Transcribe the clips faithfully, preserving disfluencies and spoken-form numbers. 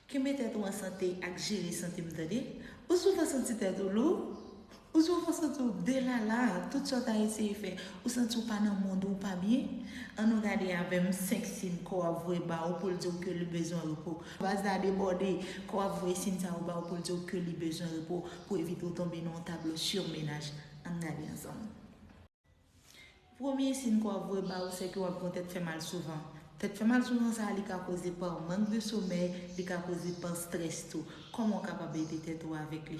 Kenbe tèt ou an sante ak jere sante m, tande. Ou souvan santi tèt ou lou? Ou souvan santi w delala, tout sa w ta eseye fè, ou santi w pa nan mond ou, ou pa byen? Ann nou gade avè m senk siy kò w ap voye ba ou pou l di w ke li bezwen repo. Baz la debòde, kò w ap voye siy sa yo ba ou pou l di w ke li bezwen repo, pou evite w tonbe nan yon tablo sirmennaj. Ann gade ansanm. Premye siy kò ap voye ba ou, se ke w ap gen yon tèt fè mal souvan. Tèt fè mal souvan sa a, li ka koze pa mank de somèy, li ka koze pa strès tou. Kòman w kapab ede tèt ou avèk li?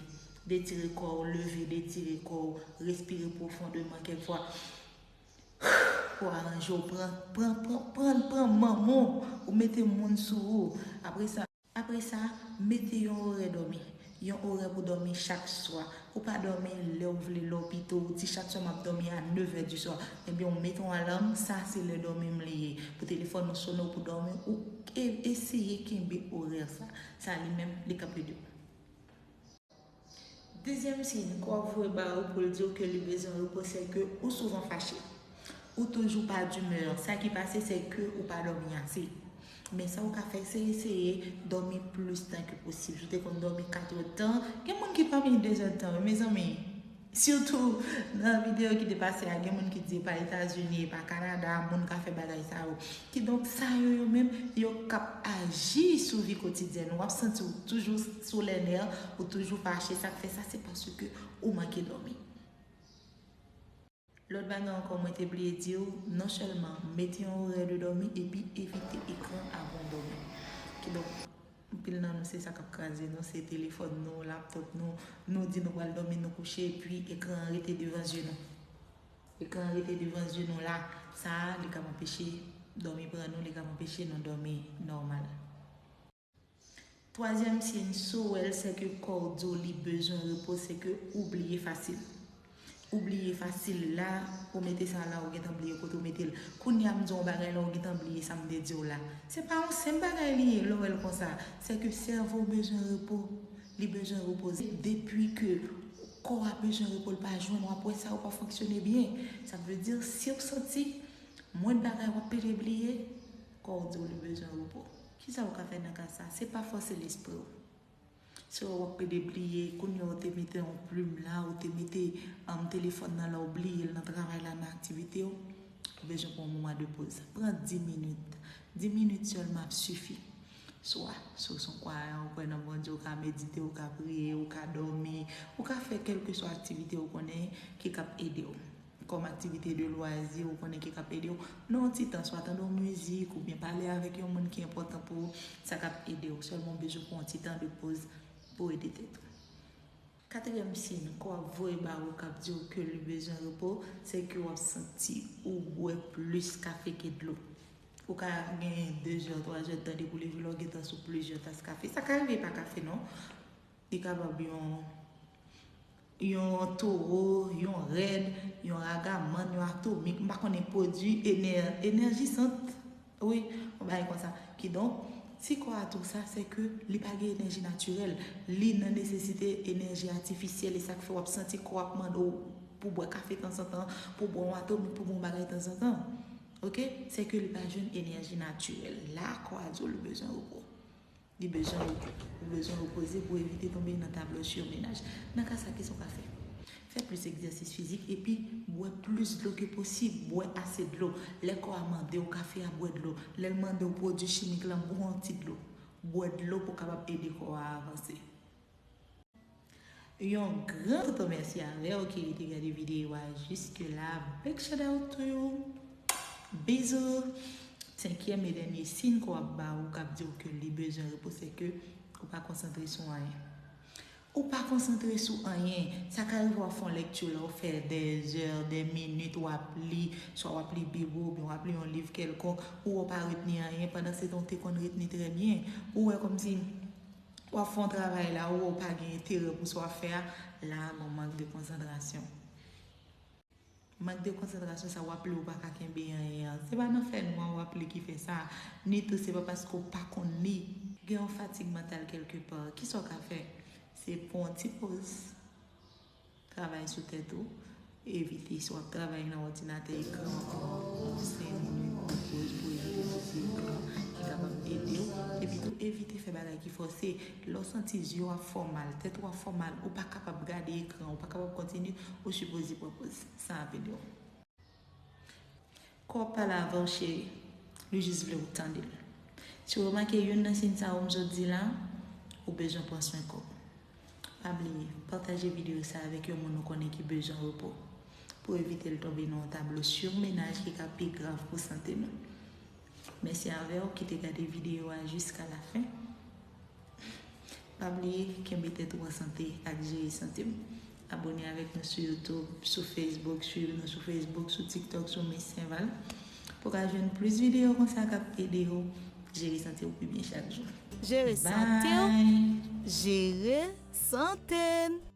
Detire kò w, leve, detire kò w, respire pwofondeman kèk fwa. Pou aranje w, pran, pran, pran, pran, pran manman w, ou mete moun sou ou. Apre sa, Apre sa, mete yon orè dòmi. Yon orè pou dòmi chak swa. Ou pa dòmi lè w vle, lè w pito, ou di chak swa m ap dòmi a nèf è di swa. Ebyen, ou mete yon alam, sa se lè dòmi m li ye. Pou telefòn ou sonnen w pou dòmi, ou e-, eseye kenbe orè sa. Sa li menm, li k ap ede w. Dezyèm siy kò ap voye ba ou pou l di w ke li bezwen repo, se ke ou souvan fache. Ou toujou pa dimè. Sa ki pase, se ke ou pa dòmi ase. Men sa ou ka fè, se eseye dòmi plis tan ke posib. Si w te konn dòmi kat è tan, gen moun ki dòmi de zè tan, wi, mezanmi. Sitou nan videyo ki te pase a, gen moun ki di e pa Etazini, e pa Kanada, moun ka fè bagay sa yo. Kidonk, sa yo, yo menm, yo k ap aji sou vi kotidyèn ou. W ap santi w toujou sou lè nè, ou toujou fache. Sa k fè sa, se paske ou manke dòmi. Lòt bagay ankò, mwen te bliye di w, non sèlman mete yon orè de dòmi, epi evite ekran avan w dòmi. Kidonk, anpil nan nou, se sa k ap kraze nou, se telefòn nou, laptòp nou, nou di nou pral dòmi, nou kouche, epi ekran an rete devan zye nou. Ekran an rete devan zye nou la, sa a, li ka anpeche dòmi pran nou, li ka anpeche nou dòmi nòmal. Twazyèm siy, si w wè l, se ke kò w di w li bezwen repo, se ke ou bliye fasil. Ou bliye fasil la, ou mete sa la, ou gentan bliye kote w mete l. Kounye a m di w yon bagay la, ou gentan bliye sa m te di w la. Se pa yon senp bagay li ye, lè w wè l konsa. Se ke sèvo w bezwen repo, li bezwen repoze. Depi ke kò a bezwen repo, l pa jwenn, w ap wè sa yo pa fonksyone byen. Sa vle di, si w santi mwen bagay w ap pede bliye, kò w di w li bezwen repo. Kisa w ka fè nan ka sa? Se pa fòse lespri w. Si w ap pede bliye, kounye a w te mete yon plim la, ou te mete, um, telefòn nan la, ou bliye l nan travay la, nan aktivite w, ou bezwen pran yon moman de poz. Pran dis minit. Dis minit sèlman ap sifi. Swa, si w se yon kwayan, ou kwè nan Bondye, ou ka medite, ou ka priye, ou ka dòmi, ou ka fè kèlkeswa aktivite ou konnen ki k ap ede w. Kòm aktivite de lwazi, ou konnen ki k ap ede w. Nan yon ti tan, swa tande yon mizik, oubyen pale avèk yon moun ki enpòtan pou ou, sa k ap ede w. Sèlman w bezwen pran yon ti tan de poz pou ede tèt ou. Katriyèm siy kò ap voye ba ou k ap di w ke li bezwen repo, se ke w ap santi ou bwè plis kafe ke dlo. Ou ka gen de zè, twa zè tan depi w leve la, w gentan sou plizyè tas kafe. Sa ka rive pa kafe non. Li kapab yon, yon towo, yon rèd, yon ragamann, yon atomik. M pa konnen pwodui enè-, enèjisant. Wi, yon bagay konsa. Kidonk, si kò a di w sa, se ke li pa gen enèji natirèl. Li nan nesesite enèji atifisyèl, e sa k fè w ap santi kò ap mande w pou bwè kafe tanzantan, pou bwè yon atomik, pou bwè yon bagay tanzantan. Oke? Se ke li pa jwenn enèji natirèl. La, kò a di w li bezwen repo. Li bezwen repo. Ou bezwen repoze pou evite tonbe nan tablo sirmennaj. Nan ka sa, kisa w ka fè? Fè plis egzèsis fizik epi bwè plis dlo ke posib. Bwè ase dlo. Lè kò a mande w kafe a, bwè dlo. Lè l mande w pwodui chimik lan, bwè yon ti dlo. Bwè dlo pou w kapab ede kò a avanse. Yon gran tonton mèsi avè w ki rete gade videyo a jiske la. Big shout out to you. Bizou. Senkyèm e dènye siy kò ap ba ou k ap di w ke li bezwen repo, se ke ou pa konsantre sou anyen. Ou pa konsantre sou anyen. Sa ka rive w ap fè yon lekti la, ou fè dèzè, dè minit, w ap li, swa w ap li Bib ou, oubyen w ap li yon liv kèlkonk, ou wè w pa retni anyen, pandan se tan w te konn retni trè byen. Ou wè kòmsi w ap fè yon travay la, ou wè w pa gen enterè pou sa w ap fè a, la a gen mank de konsantrasyon. Mank de konsantrasyon sa, w ap li, ou pa ka kenbe anyen an. Se pa nan fènwa w ap li ki fè sa, ni tou se pa paske w pa konn li. Gen yon fatig mantal kèlkepa. Kisa w ka fè? Se pran yon ti poz. Travay sou tèt ou. Evite, si w ap travay nan òdinatè, ekran an, pran yon senk minit, yon poz pou evite sou ti ekran ki kapab ede w. Epi tou, evite fè bagay ki fòse. Lè w santi zye w ap fè w mal, tèt ou ap fè w mal, ou pa kapab gade ekran, ou pa kapab kontinye, ou sipoze pran poz. Sa ap ede w. Kò w ap pale avè w, cheri. Li jis vle w tande l. Si w remake youn nan siy sa yo m sot di la, ou bezwen pran swen kò w. Pa bliye, pataje videyo sa avèk yon moun ou konnen ki bezwen repo, pou evite l tonbe nan yon tablo sirmennaj ki ka pi grav pou sante nou. Mèsi avè w ki te gade videyo a jiska lafen. Pa bliye, kenbe tèt ou an sante ak jere sante w. Abòne avèk nou sou YouTube, sou Facebook, swiv nou sou Facebook, sou TikTok, sou Miss Saint Val, pou w ka jwenn plis videyo konsa k ap ede w jere sante w pi byen chak jou. Jere sante w, jere sante n.